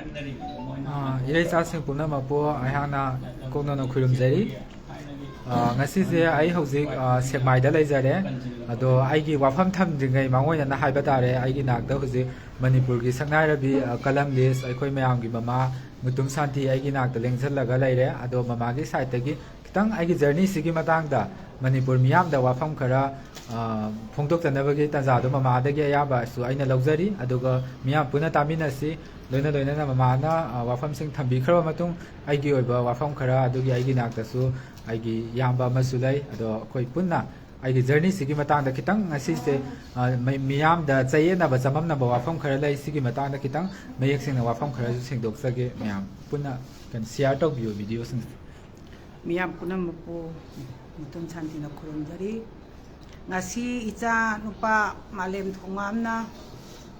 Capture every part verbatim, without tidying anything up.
ꯑꯥ, ꯏꯔꯩꯆꯥꯁꯤꯡ ꯄꯨꯝꯅꯃꯛꯄꯨ ꯑꯩꯍꯥꯛꯅ ꯀꯣꯛꯅꯅ ꯈꯨꯔꯨꯝꯖꯔꯤ꯫ ꯑꯥ, ꯉꯁꯤꯁꯦ ꯑꯩ ꯍꯧꯖꯤꯛ, ꯑꯥ, ꯁꯦꯛꯃꯥꯏꯗ ꯂꯩꯖꯔꯦ꯫ ꯑꯗꯣ ꯑꯩꯒꯤ ꯋꯥꯐꯝ ꯊꯝꯗ꯭ꯔꯤꯉꯩ ꯃꯥꯡꯑꯣꯏꯅꯅ ꯍꯥꯏꯕ ꯇꯥꯔꯦ, ꯑꯩꯒꯤ ꯅꯥꯛꯇ ꯍꯧꯖꯤꯛ ꯃꯅꯤꯄꯨꯔꯒꯤ ꯁꯛꯅꯥꯏꯔꯕꯤ, ꯑꯥ, columnist, ꯑꯩꯈꯣꯏ ꯃꯌꯥꯝꯒꯤ ꯃꯃꯥ ꯃꯨꯇꯨꯝ ꯁꯥꯟꯇꯤ ꯑꯩꯒꯤ ꯅꯥꯛꯇ ꯂꯦꯡꯁꯤꯜꯂꯒ ꯂꯩꯔꯦ꯫ ꯑꯗꯣ ꯃꯃꯥꯒꯤ sideꯇꯒꯤ ꯈꯤꯇꯪ ꯑꯩꯒꯤ journeyꯁꯤꯒꯤ ꯃꯇꯥꯡꯗ ꯃꯅꯤꯄꯨꯔ ꯃꯤꯌꯥꯝꯗ ꯋꯥꯐꯝ ꯈꯔ, ꯑ, ꯐꯣꯡꯗꯣꯛꯆꯅꯕꯒꯤ ꯇꯥꯟꯖꯥꯗꯣ ꯃꯃꯥꯗꯒꯤ ꯑꯌꯥꯕꯁꯨ ꯑꯩꯅ ꯂꯧꯖꯔꯤ꯫ ꯑꯗꯨꯒ ꯃꯤꯌꯥꯝ ꯄꯨꯟꯅ ꯇꯥꯃꯤꯟꯅꯁꯤ꯫ ꯂꯣꯏꯅ ꯂꯣꯏꯅꯅ ꯃꯃꯥꯅ, ꯑ, ꯋꯥꯐꯝꯁꯤꯡ ꯊꯝꯕꯤꯈ꯭ꯔꯕ ꯃꯇꯨꯡ, ꯑꯩꯒꯤ ꯑꯣꯏꯕ ꯋꯥꯐꯝ ꯈꯔ, ꯑꯗꯨꯒꯤ ꯑꯩꯒꯤ ꯅꯥꯛꯇꯁꯨ ꯑꯩꯒꯤ ꯏꯌꯥꯝꯕ ꯑꯃꯁꯨ ꯂꯩ꯫ ꯑꯗꯣ ꯑꯩꯈꯣꯏ ꯄꯨꯟꯅ ꯑꯩꯒꯤ journeyꯁꯤꯒꯤ ꯃꯇꯥꯡꯗ ꯈꯤꯇꯪ ꯉꯁꯤꯁꯦ, ꯑ, ꯃꯤ-, ꯃꯤꯌꯥꯝꯗ ꯆꯌꯦꯠꯅꯕ ꯆꯃꯝꯅꯕ ꯋꯥꯐꯝ ꯈꯔ ꯂꯩ꯫ ꯁꯤꯒꯤ ꯃꯇꯥꯡꯗ ꯈꯤꯇꯪ ꯃꯌꯦꯛ ꯁꯦꯡꯅ ꯋꯥꯐꯝ ꯈꯔꯁꯨ ꯁꯦꯡꯗꯣꯛꯆꯒꯦ꯫ ꯃꯌꯥꯝ ꯄꯨꯟꯅ ꯀꯩꯅꯣ share ꯇꯧꯕꯤꯌꯨ videoꯁꯤꯡꯁꯦ꯫ ꯃꯤꯌꯥꯝ ꯄꯨꯝꯅꯃꯛꯄꯨ ꯃꯨꯇꯨꯝ ꯁꯥꯟꯇꯤꯅ ꯈꯨꯔꯨꯝꯖꯔꯤ꯫ ꯉꯁꯤ ꯏꯆꯥ ꯅꯨꯄꯥ ꯃꯥꯂꯦꯝ ꯊꯣꯉꯥꯝꯅ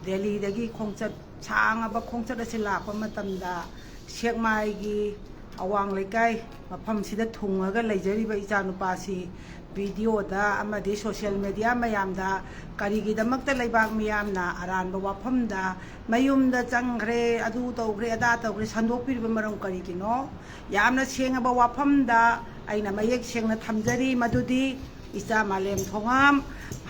ꯗꯦꯜꯂꯤꯗꯒꯤ ꯈꯣꯡꯆꯠ, ꯁꯥꯡꯉꯕ ꯈꯣꯡꯆꯠ ꯑꯁꯤ ꯂꯥꯛꯄ ꯃꯇꯝꯗ ꯁꯦꯛꯃꯥꯏꯒꯤ ꯑꯋꯥꯡ ꯂꯩꯀꯥꯏ ꯃꯐꯝꯁꯤꯗ ꯊꯨꯡꯉꯒ ꯂꯩꯖꯔꯤꯕ ꯏꯆꯥ ꯅꯨꯄꯥꯁꯤ videoꯗ ꯑꯃꯗꯤ social media ꯃꯌꯥꯝꯗ ꯀꯔꯤꯒꯤꯗꯃꯛꯇ ꯂꯩꯕꯥꯛ ꯃꯤꯌꯥꯝꯅ ꯑꯔꯥꯟꯕ ꯋꯥꯐꯝꯗ ꯃꯌꯨꯝꯗ ꯆꯪꯈ꯭ꯔꯦ, ꯑꯗꯨ ꯇꯧꯈ꯭ꯔꯦ, ꯑꯗꯥ ꯇꯧꯈ꯭ꯔꯦ ꯁꯟꯗꯣꯛꯄꯤꯔꯤꯕ ꯃꯔꯝ ꯀꯔꯤꯒꯤꯅꯣ? ꯌꯥꯝꯅ ꯁꯦꯡꯉꯕ ꯋꯥꯐꯝꯗ ꯑꯩꯅ ꯃꯌꯦꯛ ꯁꯦꯡꯅ ꯊꯝꯖꯔꯤ, ꯃꯗꯨꯗꯤ ꯏꯆꯥ ꯃꯥꯂꯦꯝ ꯊꯣꯉꯥꯝ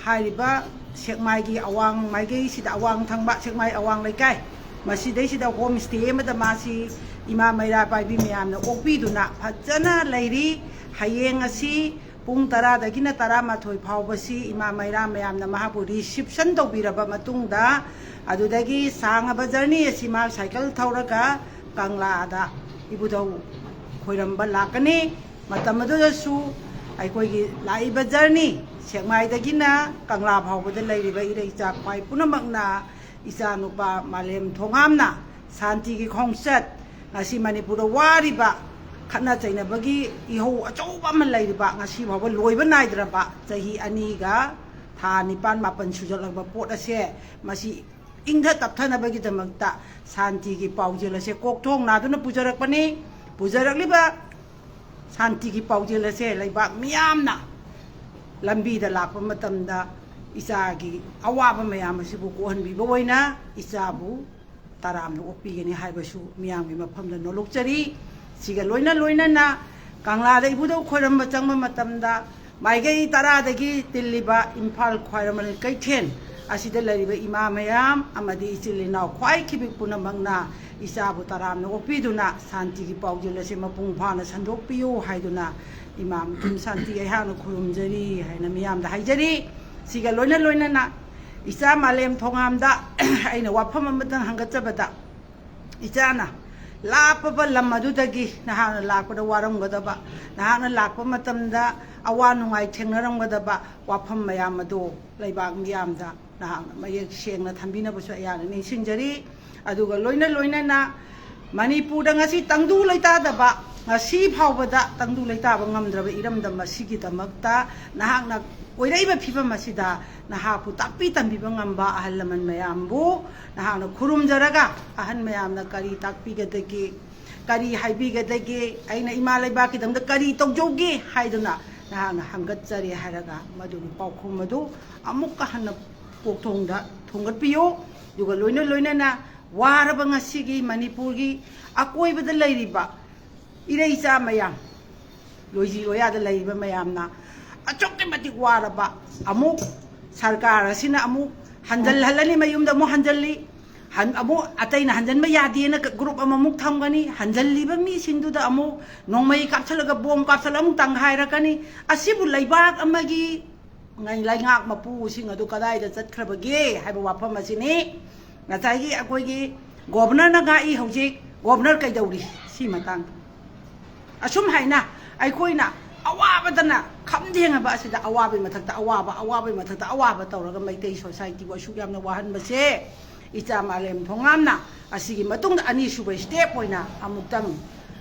ꯍꯥꯏꯔꯤꯕ ꯁꯦꯛꯃꯥꯏꯒꯤ ꯑꯋꯥꯡ ꯃꯥꯏꯀꯩꯁꯤꯗ, ꯑꯋꯥꯡ ꯊꯪꯕ ꯁꯦꯛꯃꯥꯏ ꯑꯋꯥꯡ ꯂꯩꯀꯥꯏ, ꯃꯁꯤꯗꯩꯁꯤꯗ home stay ꯑꯃꯗ ꯃꯥꯁꯤ ꯏꯃꯥ ꯃꯩꯔꯥ ꯄꯥꯏꯕꯤ ꯃꯌꯥꯝꯅ ꯑꯣꯛꯄꯤꯗꯨꯅ ꯐꯖꯅ ꯂꯩꯔꯤ꯫ ꯍꯌꯦꯡ ꯑꯁꯤ ꯄꯨꯡ ꯇꯔꯥꯗꯒꯤꯅ ꯇꯔꯥꯃꯥꯊꯣꯏ ꯐꯥꯎꯕꯁꯤ ꯏꯃꯥ ꯃꯩꯔꯥ ꯃꯌꯥꯝꯅ ꯃꯍꯥꯛꯄꯨ reception ꯇꯧꯕꯤꯔꯕ ꯃꯇꯨꯡꯗ, ꯑꯗꯨꯗꯒꯤ ꯁꯥꯡꯉꯕ journey ꯑꯁꯤ ꯃꯍꯥꯛ cycle ꯊꯧꯔꯒ ꯀꯪꯂꯥꯗ ꯏꯕꯨꯙꯧ ꯈꯣꯏꯔꯝꯕ ꯂꯥꯛꯀꯅꯤ꯫ ꯃꯇꯝ ꯑꯗꯨꯗꯁꯨ ꯑꯩꯈꯣꯏꯒꯤ ꯂꯥꯛꯏꯕ journey, ꯁꯦꯛꯃꯥꯏꯗꯒꯤꯅ ꯀꯪꯂꯥ ꯐꯥꯎꯕꯗ ꯂꯩꯔꯤꯕ ꯏꯔꯩꯆꯥ ꯈ꯭ꯋꯥꯏ ꯄꯨꯝꯅꯃꯛꯅ ꯏꯆꯥ ꯅꯨꯄꯥ ꯃꯥꯂꯦꯝ ꯊꯣꯉꯥꯝꯅ ꯁꯥꯟꯇꯤꯒꯤ ꯈꯣꯡꯆꯠ, ꯉꯁꯤ ꯃꯅꯤꯄꯨꯔꯗ ꯋꯥꯔꯤꯕ, ꯈꯠꯅ ꯆꯩꯅꯕꯒꯤ ꯏꯍꯧ ꯑꯆꯧꯕ ꯑꯃ ꯂꯩꯔꯤꯕ, ꯉꯁꯤ ꯐꯥꯎꯕ ꯂꯣꯏꯕ ꯅꯥꯏꯗ꯭ꯔꯕ ꯆꯍꯤ ꯑꯅꯤꯒ ꯊꯥ ꯅꯤꯄꯥꯟ ꯃꯥꯄꯟ ꯁꯨꯖꯜꯂꯛꯄ ꯄꯣꯠ ꯑꯁꯦ, ꯃꯁꯤ ꯏꯪꯊ ꯇꯞꯊꯅꯕꯒꯤꯗꯃꯛꯇ ꯁꯥꯟꯇꯤꯒꯤ ꯄꯥꯎꯖꯦꯜ ꯑꯁꯦ ꯀꯣꯛꯊꯣꯡ ꯅꯥꯗꯨꯅ ꯄꯨꯖꯔꯛꯄꯅꯤ꯫ ꯄꯨꯖꯔꯛꯂꯤꯕ ꯁꯥꯟꯇꯤꯒꯤ ꯄꯥꯎꯖꯦꯜ ꯑꯁꯦ ꯂꯩꯕꯥꯛ ꯃꯤꯌꯥꯝꯅ ꯂꯝꯕꯤꯗ ꯂꯥꯛꯄ ꯃꯇꯝꯗ ꯏꯆꯥꯒꯤ ꯑꯋꯥꯕ ꯃꯌꯥꯝ ꯑꯁꯤꯕꯨ ꯀꯣꯛꯍꯟꯕꯤꯕ ꯑꯣꯏꯅ ꯏꯆꯥꯕꯨ ꯇꯔꯥꯝꯅ ꯑꯣꯛꯄꯤꯒꯅꯤ ꯍꯥꯏꯕꯁꯨ ꯃꯤꯌꯥꯝꯒꯤ ꯃꯐꯝꯗ ꯅꯣꯂꯣꯛꯆꯔꯤ꯫ ꯁꯤꯒ ꯂꯣꯏꯅ ꯂꯣꯏꯅꯅ ꯀꯪꯂꯥꯗ ꯏꯕꯨꯙꯧ ꯈꯣꯏꯔꯝꯕ ꯆꯪꯕ ꯃꯇꯝꯗ ꯃꯥꯏꯀꯩ ꯇꯔꯥꯗꯒꯤ ꯇꯤꯜꯂꯤꯕ ꯏꯝꯐꯥꯜ ꯈ꯭ꯋꯥꯏꯔꯝꯕꯟ ꯀꯩꯊꯦꯜ ꯑꯁꯤꯗ ꯂꯩꯔꯤꯕ ꯏꯃꯥ ꯃꯌꯥꯝ ꯑꯃꯗꯤ ꯏꯆꯤꯜ ꯏꯅꯥꯎ ꯈ꯭ꯋꯥꯏ ꯈꯤꯕꯤꯛ ꯄꯨꯝꯅꯃꯛꯅ ꯏꯆꯥꯕꯨ ꯇꯔꯥꯝꯅ ꯑꯣꯛꯄꯤꯗꯨꯅ ꯁꯥꯟꯇꯤꯒꯤ ꯄꯥꯎꯖꯦꯜ ꯑꯁꯤ ꯃꯄꯨꯡ ꯐꯥꯅ ꯁꯟꯗꯣꯛꯄꯤꯌꯨ ꯍꯥꯏꯗꯨꯅ ꯏꯃꯥ ꯃꯈꯨꯝ ꯁꯥꯟꯇꯤ ꯑꯩꯍꯥꯛꯅ ꯈꯨꯔꯨꯝꯖꯔꯤ ꯍꯥꯏꯅ ꯃꯤꯌꯥꯝꯗ ꯍꯥꯏꯖꯔꯤ꯫ ꯁꯤꯒ ꯂꯣꯏꯅ ꯂꯣꯏꯅꯅ ꯏꯆꯥ ꯃꯥꯂꯦꯝ ꯊꯣꯉꯥꯝꯗ ꯑꯩꯅ ꯋꯥꯐꯝ ꯑꯃꯇꯪ ꯍꯪꯒꯠꯆꯕꯗ, ꯏꯆꯥꯅ ꯂꯥꯞꯄꯕ ꯂꯝ ꯑꯗꯨꯗꯒꯤ ꯅꯍꯥꯛꯅ ꯂꯥꯛꯄꯗ ꯋꯥꯔꯝꯒꯗꯕ, ꯅꯍꯥꯛꯅ ꯂꯥꯛꯄ ꯃꯇꯝꯗ ꯑꯋꯥ ꯅꯨꯡꯉꯥꯏ ꯊꯦꯡꯅꯔꯝꯒꯗꯕ ꯋꯥꯐꯝ ꯃꯌꯥꯝ ꯑꯗꯨ ꯂꯩꯕꯥꯛ ꯃꯤꯌꯥꯝꯗ ꯅꯍꯥꯛꯅ ꯃꯌꯦꯛ ꯁꯦꯡꯅ ꯊꯝꯕꯤꯅꯕꯁꯨ ꯑꯩꯍꯥꯛꯅ ꯅꯤꯡꯁꯤꯡꯖꯔꯤ꯫ ꯑꯗꯨꯒ ꯂꯣꯏꯅ ꯂꯣꯏꯅꯅ ꯃꯅꯤꯄꯨꯔꯗ ꯉꯁꯤ ꯇꯪꯗꯨ ꯂꯩꯇꯥꯗꯕ, ꯉꯁꯤ ꯐꯥꯎꯕꯗ ꯇꯪꯗꯨ ꯂꯩꯇꯥꯕ ꯉꯝꯗ꯭ꯔꯕ ꯏꯔꯝꯗꯝ ꯑꯁꯤꯒꯤꯗꯃꯛꯇ ꯅꯍꯥꯛꯅ ꯑꯣꯏꯔꯛꯏꯕ ꯐꯤꯕꯝ ꯑꯁꯤꯗ ꯅꯍꯥꯛꯄꯨ ꯇꯥꯛꯄꯤ ꯇꯝꯕꯤꯕ ꯉꯝꯕ ꯑꯍꯜ ꯂꯃꯟ ꯃꯌꯥꯝꯕꯨ ꯅꯍꯥꯛꯅ ꯈꯨꯔꯨꯝꯖꯔꯒ, ꯑꯍꯟ ꯃꯌꯥꯝꯅ ꯀꯔꯤ ꯇꯥꯛꯄꯤꯒꯗꯒꯦ, ꯀꯔꯤ ꯍꯥꯏꯕꯤꯒꯗꯒꯦ, ꯑꯩꯅ ꯏꯃꯥ ꯂꯩꯕꯥꯛꯀꯤꯗꯃꯛꯇ ꯀꯔꯤ ꯇꯧꯖꯧꯒꯦ ꯍꯥꯏꯗꯨꯅ ꯅꯍꯥꯛꯅ ꯍꯪꯒꯠꯆꯔꯦ ꯍꯥꯏꯔꯒ, ꯃꯗꯨꯒꯤ ꯄꯥꯎꯈꯨꯝ ꯑꯗꯨ ꯑꯃꯨꯛꯀ ꯍꯟꯅ ꯀꯣꯛꯊꯣꯡꯗ ꯊꯣꯡꯒꯠꯄꯤꯌꯨ꯫ ꯑꯗꯨꯒ ꯂꯣꯏꯅ ꯂꯣꯏꯅꯅ ꯋꯥꯔꯕ ꯉꯁꯤꯒꯤ ꯃꯅꯤꯄꯨꯔꯒꯤ ꯑꯀꯣꯏꯕꯗ ꯂꯩꯔꯤꯕ ꯏꯔꯩꯆꯥ ꯃꯌꯥꯝ, ꯂꯣꯏꯖꯤ ꯂꯣꯏꯌꯥꯗ ꯂꯩꯔꯤꯕ ꯃꯌꯥꯝꯅ ꯑꯁꯨꯛꯀꯤ ꯃꯇꯤꯛ ꯋꯥꯔꯕ, ꯑꯃꯨꯛ ꯁꯔꯀꯥꯔ ꯑꯁꯤꯅ ꯑꯃꯨꯛ ꯍꯟꯖꯜꯍꯜꯂꯅꯤ, ꯃꯌꯨꯝꯗ ꯑꯃꯨꯛ ꯍꯟꯖꯜꯂꯤ, ꯍꯟ-, ꯑꯃꯨꯛ ꯑꯇꯩꯅ ꯍꯟꯖꯟꯕ ꯌꯥꯗꯦꯅ ꯒ꯭ꯔꯨꯞ ꯑꯃꯃꯨꯛ ꯊꯝꯒꯅꯤ, ꯍꯟꯖꯜꯂꯤꯕ ꯃꯤꯁꯤꯡꯗꯨꯗ ꯑꯃꯨꯛ ꯅꯣꯡꯃꯩ ꯀꯥꯞꯁꯜꯂꯒ, ꯕꯣꯝ ꯀꯥꯞꯁꯜꯂꯒ ꯑꯃꯨꯛ ꯇꯪꯈꯥꯏꯔꯛꯀꯅꯤ꯫ ꯑꯁꯤꯕꯨ ꯂꯩꯕꯥꯛ ꯑꯃꯒꯤ ꯉꯩ-, ꯂꯩꯉꯥꯛ ꯃꯄꯨꯁꯤꯡ ꯑꯗꯨ ꯀꯗꯥꯏꯗ ꯆꯠꯈ꯭ꯔꯕꯒꯦ ꯍꯥꯏꯕ ꯋꯥꯐꯝ ꯑꯁꯤꯅꯤ꯫ ꯉꯁꯥꯏꯒꯤ ꯑꯩꯈꯣꯏꯒꯤ ꯒꯣꯕꯔꯅꯔꯅ ꯉꯥꯛꯏ, ꯍꯧꯖꯤꯛ ꯒꯣꯕꯔꯅꯔ ꯀꯩꯗꯧꯔꯤ? ꯁꯤ ꯃꯇꯥꯡꯗ ꯑꯁꯨꯝ ꯍꯥꯏꯅ ꯑꯩꯈꯣꯏꯅ ꯑꯋꯥꯕꯗꯅ ꯈꯝ ꯊꯦꯡꯉꯕ ꯑꯁꯤꯗ ꯑꯋꯥꯕꯒꯤ ꯃꯊꯛꯇ ꯑꯋꯥꯕ, ꯑꯋꯥꯕꯒꯤ ꯃꯊꯛꯇ ꯑꯋꯥꯕ ꯇꯧꯔꯒ ꯃꯩꯇꯩ ꯁꯣꯁꯥꯏꯇꯤꯕꯨ ꯑꯁꯨꯛ ꯌꯥꯝꯅ ꯋꯥꯍꯟꯕꯁꯦ ꯏꯆꯥ ꯃꯥꯂꯦꯝ ꯊꯣꯉꯥꯝꯅ ꯑꯁꯤꯒꯤ ꯃꯇꯨꯡꯗ ꯑꯅꯤꯁꯨꯕ ꯁ꯭ꯇꯦꯞ ꯑꯣꯏꯅ ꯑꯃꯨꯛꯇꯪ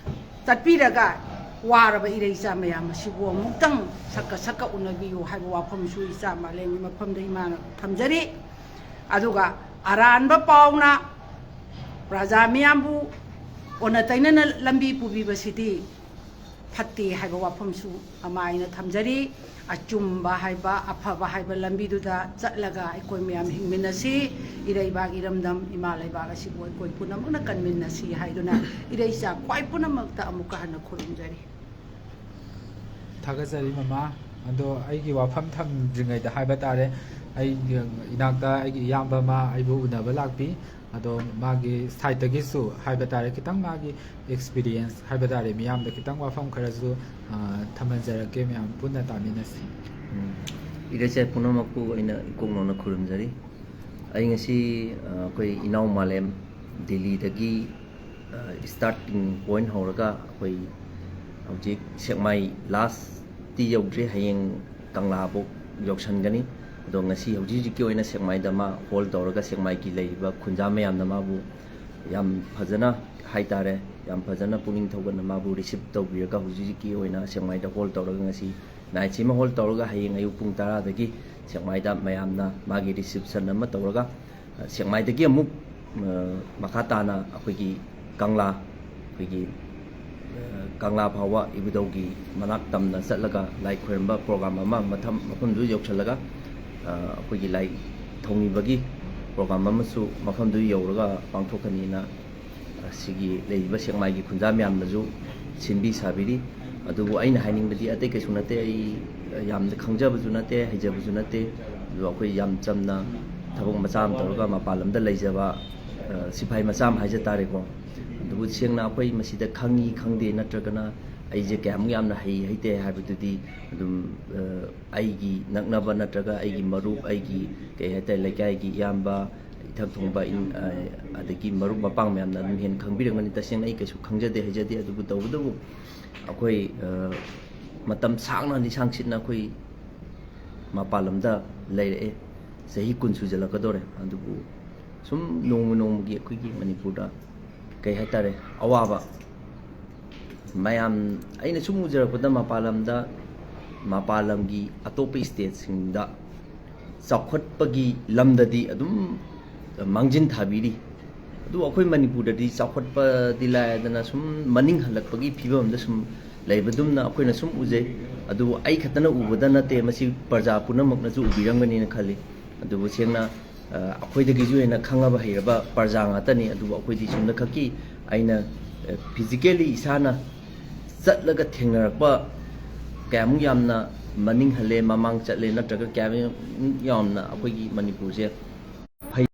ꯆꯠꯄꯤꯔꯒ ꯋꯥꯔꯕ ꯏꯔꯩꯆꯥ ꯃꯌꯥꯝ ꯑꯁꯤꯕꯨ ꯑꯃꯨꯛꯇꯪ ꯁꯛꯀ ꯁꯛꯀ ꯎꯅꯕꯤꯌꯨ ꯍꯥꯏꯕ ꯋꯥꯐꯝꯁꯨ ꯏꯆꯥ ꯃꯥꯂꯦꯝꯒꯤ ꯃꯐꯝꯗ ꯏꯃꯥꯅ ꯊꯝꯖꯔꯤ꯫ ꯑꯗꯨꯒ ꯑꯔꯥꯟꯕ ꯄꯥꯎꯅ ꯄ꯭ꯔꯖꯥ ꯃꯤꯌꯥꯝꯕꯨ ꯑꯣꯟꯅ ꯇꯩꯅꯅ ꯂꯝꯕꯤ ꯄꯨꯕꯤꯕꯁꯤꯗꯤ ꯐꯠꯇꯦ ꯍꯥꯏꯕ ꯋꯥꯐꯝꯁꯨ ꯑꯃ ꯑꯩꯅ ꯊꯝꯖꯔꯤ꯫ ꯑꯆꯨꯝꯕ ꯍꯥꯏꯕ, ꯑꯐꯕ ꯍꯥꯏꯕ ꯂꯝꯕꯤꯗꯨꯗ ꯆꯠꯂꯒ ꯑꯩꯈꯣꯏ ꯃꯌꯥꯝ ꯍꯤꯡꯃꯤꯟꯅꯁꯤ꯫ ꯏꯔꯩꯕꯥꯛ ꯏꯔꯝꯗꯝ ꯏꯃꯥ ꯂꯩꯕꯥꯛ ꯑꯁꯤꯕꯨ ꯑꯩꯈꯣꯏ ꯄꯨꯝꯅꯃꯛꯅ ꯀꯟꯃꯤꯟꯅꯁꯤ ꯍꯥꯏꯗꯨꯅ ꯏꯔꯩꯆꯥ ꯈ꯭ꯋꯥꯏ ꯄꯨꯝꯅꯃꯛꯇ ꯑꯃꯨꯛꯀ ꯍꯟꯅ ꯈꯨꯔꯨꯝꯖꯔꯤ꯫ ꯊꯥꯒꯠꯆꯔꯤ ꯃꯃꯥ꯫ ꯑꯗꯣ ꯑꯩꯒꯤ ꯋꯥꯐꯝ ꯊꯝꯗ꯭ꯔꯤꯉꯩꯗ ꯍꯥꯏꯕ ꯇꯥꯔꯦ, ꯑꯩ ꯏꯅꯥꯛꯇ ꯑꯩꯒꯤ ꯏꯌꯥꯝꯕ ꯑꯃ ꯑꯩꯕꯨ ꯎꯅꯕ ꯂꯥꯛꯄꯤ꯫ ꯑꯗꯣ ꯃꯥꯒꯤ ꯁꯥꯏꯠꯇꯒꯤꯁꯨ ꯍꯥꯏꯕ ꯇꯥꯔꯦ, ꯈꯤꯇꯪ ꯃꯥꯒꯤ ꯑꯦꯛꯁꯄꯤꯔꯤꯌꯦꯟꯁ ꯍꯥꯏꯕ ꯇꯥꯔꯦ, ꯃꯤꯌꯥꯝꯗ ꯈꯤꯇꯪ ꯋꯥꯐꯝ ꯈꯔꯁꯨ ꯊꯝꯍꯟꯖꯔꯛꯀꯦ, ꯃꯌꯥꯝ ꯄꯨꯟꯅ ꯇꯥꯃꯤꯟꯅꯁꯤ꯫ ꯏꯔꯩꯆꯥꯏ ꯄꯨꯝꯅꯃꯛꯄꯨ ꯑꯩꯅ ꯏꯀꯣꯛ ꯅꯧꯅ ꯈꯨꯔꯨꯝꯖꯔꯤ꯫ ꯑꯩ ꯉꯁꯤ ꯑꯩꯈꯣꯏ ꯏꯅꯥꯎ ꯃꯥꯂꯦꯝ ꯗꯤꯜꯂꯤꯗꯒꯤ ꯁ꯭ꯇꯥꯔꯇꯤꯡ ꯄꯣꯏꯟ ꯍꯧꯔꯒ ꯑꯩꯈꯣꯏ ꯍꯧꯖꯤꯛ ꯁꯦꯛꯃꯥꯏ ꯂꯥꯁꯇꯤ ꯌꯧꯗ꯭ꯔꯤ, ꯍꯌꯦꯡ ꯀꯪꯂꯥꯐꯧ ꯌꯧꯁꯟꯒꯅꯤ꯫ ꯑꯗꯣ ꯉꯁꯤ ꯍꯧꯖꯤꯛ ꯍꯧꯖꯤꯛꯀꯤ ꯑꯣꯏꯅ ꯁꯦꯛꯃꯥꯏꯗ ꯃꯥ ꯍꯣꯜ ꯇꯧꯔꯒ ꯁꯦꯛꯃꯥꯏꯒꯤ ꯂꯩꯔꯤꯕ ꯈꯨꯟꯖꯥ ꯃꯌꯥꯝꯅ ꯃꯥꯕꯨ ꯌꯥꯝ ꯐꯖꯅ ꯍꯥꯏꯇꯥꯔꯦ, ꯌꯥꯝ ꯐꯖꯅ ꯄꯨꯛꯅꯤꯡ ꯊꯧꯒꯠꯅ ꯃꯥꯕꯨ ꯔꯤꯁꯤꯞ ꯇꯧꯕꯤꯔꯒ ꯍꯧꯖꯤꯛ ꯍꯧꯖꯤꯛꯀꯤ ꯑꯣꯏꯅ ꯁꯦꯛꯃꯥꯏꯗ ꯍꯣꯜ ꯇꯧꯔꯒ ꯉꯁꯤ ꯅꯥꯏꯠꯁꯤꯃ ꯍꯣꯜ ꯇꯧꯔꯒ ꯍꯌꯦꯡ ꯑꯌꯨꯛ ꯄꯨꯡ ꯇꯔꯥꯗꯒꯤ ꯁꯦꯛꯃꯥꯏꯗ ꯃꯌꯥꯝꯅ ꯃꯥꯒꯤ ꯔꯤꯁꯤꯞꯁꯟ ꯑꯃ ꯇꯧꯔꯒ ꯁꯦꯛꯃꯥꯏꯗꯒꯤ ꯑꯃꯨꯛ ꯃꯈꯥ ꯇꯥꯅ ꯑꯩꯈꯣꯏꯒꯤ ꯀꯪꯂꯥ, ꯑꯩꯈꯣꯏꯒꯤ ꯀꯪꯂꯥ ꯐꯥꯎꯕ ꯏꯕꯨꯙꯧꯒꯤ ꯃꯅꯥꯛ ꯇꯝꯅ ꯆꯠꯂꯒ ꯂꯥꯏ ꯈꯣꯏꯔꯝꯕ ꯄ꯭ꯔꯣꯒ꯭ꯔꯥꯝ ꯑꯃ ꯃꯐꯝ ꯃꯐꯝꯗꯨ ꯌꯧꯁꯤꯜꯂꯒ ꯑꯩꯈꯣꯏꯒꯤ ꯂꯥꯏ ꯊꯧꯅꯤꯕꯒꯤ ꯄ꯭ꯔꯣꯒ꯭ꯔꯥꯝ ꯑꯃꯁꯨ ꯃꯐꯝꯗꯨ ꯌꯧꯔꯒ ꯄꯥꯡꯊꯣꯛꯀꯅꯤꯅ ꯁꯤꯒꯤ ꯂꯩꯔꯤꯕ ꯁꯦꯛꯃꯥꯏꯒꯤ ꯈꯨꯟꯖꯥ ꯃꯌꯥꯝꯅꯁꯨ ꯁꯤꯟꯕꯤ ꯁꯥꯕꯤꯔꯤ꯫ ꯑꯗꯨꯕꯨ ꯑꯩꯅ ꯍꯥꯏꯅꯤꯡꯕꯗꯤ ꯑꯇꯩ ꯀꯩꯁꯨ ꯅꯠꯇꯦ, ꯑꯩ ꯌꯥꯝꯅ ꯈꯪꯖꯕꯁꯨ ꯅꯠꯇꯦ, ꯍꯩꯖꯕꯁꯨ ꯅꯠꯇꯦ꯫ ꯑꯗꯨ ꯑꯩꯈꯣꯏ ꯌꯥꯝ ꯆꯝꯅ ꯊꯕꯛ ꯃꯆꯥ ꯑꯃ ꯇꯧꯔꯒ ꯃꯄꯥꯟ ꯂꯝꯗ ꯂꯩꯖꯕ ꯁꯤꯐꯥꯏ ꯃꯆꯥ ꯑꯃ ꯍꯥꯏꯖ ꯇꯥꯔꯦꯀꯣ꯫ ꯑꯗꯨꯕꯨ ꯁꯦꯡꯅ ꯑꯩꯈꯣꯏ ꯃꯁꯤꯗ ꯈꯪꯉꯤ ꯈꯪꯗꯦ ꯅꯠꯇ꯭ꯔꯒꯅ ꯑꯩꯁꯦ ꯀꯌꯥꯃꯨꯛ ꯌꯥꯝꯅ ꯍꯩ ꯍꯩꯇꯦ ꯍꯥꯏꯕꯗꯨꯗꯤ ꯑꯗꯨꯝ ꯑꯩꯒꯤ ꯅꯛꯅꯕ ꯅꯠꯇ꯭ꯔꯒ ꯑꯩꯒꯤ ꯃꯔꯨꯞ, ꯑꯩꯒꯤ ꯀꯩ ꯍꯥꯏꯇꯥꯔꯦ, ꯂꯩꯀꯥꯏꯒꯤ ꯏꯌꯥꯝꯕ, ꯏꯊꯛ ꯊꯣꯡꯕ, ꯑꯗꯒꯤ ꯃꯔꯨꯞ ꯃꯄꯥꯡ ꯃꯌꯥꯝꯅ ꯑꯗꯨꯝ ꯍꯦꯟꯅ ꯈꯪꯕꯤꯔꯝꯒꯅꯤ꯫ ꯇꯁꯦꯡꯅ ꯑꯩ ꯀꯩꯁꯨ ꯈꯪꯖꯗꯦ ꯍꯩꯖꯗꯦ, ꯑꯗꯨꯕꯨ ꯇꯧꯕꯇꯕꯨ ꯑꯩꯈꯣꯏ ꯃꯇꯝ ꯁꯥꯡꯅ ꯂꯤꯁꯥꯡ ꯁꯤꯠꯅ ꯑꯩꯈꯣꯏ ꯃꯄꯥꯟ ꯂꯝꯗ ꯂꯩꯔꯛꯑꯦ, ꯆꯍꯤ ꯀꯨꯟ ꯁꯨꯖꯜꯂꯛꯀꯗꯧꯔꯦ꯫ ꯑꯗꯨꯕꯨ ꯁꯨꯝ ꯅꯣꯡꯃ ꯅꯣꯡꯃꯒꯤ ꯑꯩꯈꯣꯏꯒꯤ ꯃꯅꯤꯄꯨꯔꯗ ꯀꯩ ꯍꯥꯏꯇꯥꯔꯦ, ꯑꯋꯥꯕ ꯃꯌꯥꯝ ꯑꯩꯅ ꯁꯨꯝ ꯎꯖꯔꯛꯄꯗ ꯃꯄꯥꯟ ꯂꯝꯗ, ꯃꯄꯥꯟ ꯂꯝꯒꯤ ꯑꯇꯣꯞꯄ ꯏꯁꯇꯦꯠꯁꯤꯡꯗ ꯆꯥꯎꯈꯠꯄꯒꯤ ꯂꯝꯗꯗꯤ ꯑꯗꯨꯝ ꯃꯥꯡꯖꯤꯟ ꯊꯥꯕꯤꯔꯤ꯫ ꯑꯗꯨ ꯑꯩꯈꯣꯏ ꯃꯅꯤꯄꯨꯔꯗꯗꯤ ꯆꯥꯎꯈꯠꯄꯗꯤ ꯂꯥꯏꯔꯗꯅ ꯁꯨꯝ ꯃꯅꯤꯡ ꯍꯜꯂꯛꯄꯒꯤ ꯐꯤꯕꯝꯗ ꯁꯨꯝ ꯂꯩꯕꯗꯨꯝꯅ ꯑꯩꯈꯣꯏꯅ ꯁꯨꯝ ꯎꯖꯩ꯫ ꯑꯗꯨꯕꯨ ꯑꯩ ꯈꯛꯇꯅ ꯎꯕꯗ ꯅꯠꯇꯦ, ꯃꯁꯤ ꯄ꯭ꯔꯖꯥ ꯄꯨꯝꯅꯃꯛꯅꯁꯨ ꯎꯕꯤꯔꯝꯒꯅꯤꯅ ꯈꯜꯂꯤ꯫ ꯑꯗꯨꯕꯨ ꯁꯦꯡꯅ, ꯑ, ꯑꯩꯈꯣꯏꯗꯒꯤꯁꯨ ꯍꯦꯟꯅ ꯈꯪꯉꯕ ꯍꯩꯔꯕ ꯄ꯭ꯔꯖꯥ ꯉꯥꯛꯇꯅꯤ꯫ ꯑꯗꯨꯕꯨ ꯑꯩꯈꯣꯏꯗꯤ ꯁꯣꯝꯗ ꯈꯛꯀꯤ ꯑꯩꯅ, ꯑ, physically ꯏꯁꯥꯅ ꯆꯠꯂꯒ ꯊꯦꯡꯅꯔꯛꯄ ꯀꯌꯥꯃꯨꯛ ꯌꯥꯝꯅ ꯃꯅꯤꯡ ꯍꯜꯂꯦ, ꯃꯃꯥꯡ ꯆꯠꯂꯦ, ꯅꯠꯇ꯭ꯔꯒ ꯀꯌꯥꯃꯨꯛ ꯌꯥꯝꯅ ꯑꯩꯈꯣꯏꯒꯤ ꯃꯅꯤꯄꯨꯔꯁꯦ ꯐꯩ,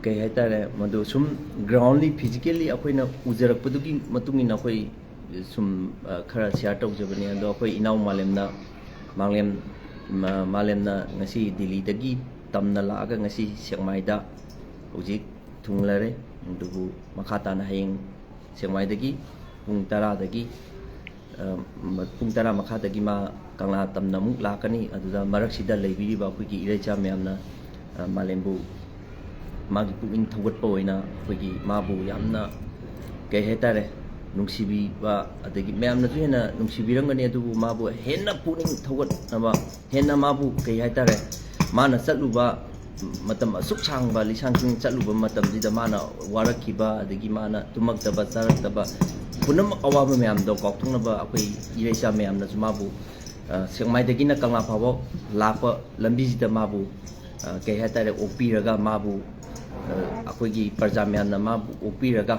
ꯀꯩ ꯍꯥꯏꯇꯥꯔꯦ, ꯃꯗꯨ ꯁꯨꯝ groundly, physically ꯑꯩꯈꯣꯏꯅ ꯎꯖꯔꯛꯄꯗꯨꯒꯤ ꯃꯇꯨꯡ ꯏꯟꯅ ꯑꯩꯈꯣꯏ ꯁꯨꯝ, ꯑ, ꯈꯔ share ꯇꯧꯖꯕꯅꯤ꯫ ꯑꯗꯣ ꯑꯩꯈꯣꯏ ꯏꯅꯥꯎ ꯃꯥꯂꯦꯝꯅ, ꯃꯥꯂꯦꯝ, ꯃꯥ-, ꯃꯥꯂꯦꯝꯅ ꯉꯁꯤ ꯗꯤꯜꯂꯤꯗꯒꯤ ꯇꯝꯅ ꯂꯥꯛꯑꯒ ꯉꯁꯤ ꯁꯦꯛꯃꯥꯏꯗ ꯍꯧꯖꯤꯛ ꯊꯨꯡꯂꯔꯦ꯫ ꯑꯗꯨꯕꯨ ꯃꯈꯥ ꯇꯥꯅ ꯍꯌꯦꯡ ꯁꯦꯛꯃꯥꯏꯗꯒꯤ ꯄꯨꯡ ꯇꯔꯥꯗꯒꯤ, ꯑ, ꯃ-, ꯄꯨꯡ ꯇꯔꯥ ꯃꯈꯥꯏꯗꯒꯤ ꯃꯥ ꯀꯪꯂꯥ ꯇꯝꯅ ꯑꯃꯨꯛ ꯂꯥꯛꯀꯅꯤ꯫ ꯑꯗꯨꯗ ꯃꯔꯛꯁꯤꯗ ꯂꯩꯕꯤꯔꯤꯕ ꯑꯩꯈꯣꯏꯒꯤ ꯏꯔꯩꯆꯥ ꯃꯌꯥꯝꯅ, ꯑ, ꯃꯥꯂꯦꯝꯕꯨ ꯃꯥꯒꯤ ꯄꯨꯛꯅꯤꯡ ꯊꯧꯒꯠꯄ ꯑꯣꯏꯅ ꯑꯩꯈꯣꯏꯒꯤ ꯃꯥꯕꯨ ꯌꯥꯝꯅ, ꯀꯩ ꯍꯥꯏꯇꯥꯔꯦ, ꯅꯨꯡꯁꯤꯕꯤꯕ, ꯑꯗꯒꯤ ꯃꯌꯥꯝꯅꯁꯨ ꯍꯦꯟꯅ ꯅꯨꯡꯁꯤꯕꯤꯔꯝꯒꯅꯤ, ꯑꯗꯨꯕꯨ ꯃꯥꯕꯨ ꯍꯦꯟꯅ ꯄꯨꯛꯅꯤꯡ ꯊꯧꯒꯠꯅꯕ, ꯍꯦꯟꯅ ꯃꯥꯕꯨ, ꯀꯩ ꯍꯥꯏꯇꯥꯔꯦ, ꯃꯥꯅ ꯆꯠꯂꯨꯕ ꯃꯇꯝ ꯑꯁꯨꯛ ꯁꯥꯡꯕ, ꯂꯤꯁꯥꯡ ꯁꯤꯡ ꯆꯠꯂꯨꯕ ꯃꯇꯝꯁꯤꯗ ꯃꯥꯅ ꯋꯥꯔꯛꯈꯤꯕ, ꯑꯗꯒꯤ ꯃꯥꯅ ꯇꯨꯝꯃꯛꯇꯕ, ꯆꯥꯔꯛꯇꯕ, ꯄꯨꯝꯅꯃꯛ ꯑꯋꯥꯕ ꯃꯌꯥꯝꯗꯣ ꯀꯥꯎꯊꯣꯛꯅꯕ ꯑꯩꯈꯣꯏ ꯏꯔꯩꯆꯥ ꯃꯌꯥꯝꯅꯁꯨ ꯃꯥꯕꯨ, ꯑ, ꯁꯦꯛꯃꯥꯏꯗꯒꯤꯅ ꯀꯪꯂꯥ ꯐꯥꯎꯕ ꯂꯥꯛꯄ ꯂꯝꯕꯤꯁꯤꯗ ꯃꯥꯕꯨ, ꯑ, ꯀꯩ ꯍꯥꯏꯇꯥꯔꯦ, ꯑꯣꯛꯄꯤꯔꯒ ꯃꯥꯕꯨ, ꯑ, ꯑꯩꯈꯣꯏꯒꯤ ꯄ꯭ꯔꯖꯥ ꯃꯌꯥꯝꯅ ꯃꯥꯕꯨ ꯑꯣꯛꯄꯤꯔꯒ,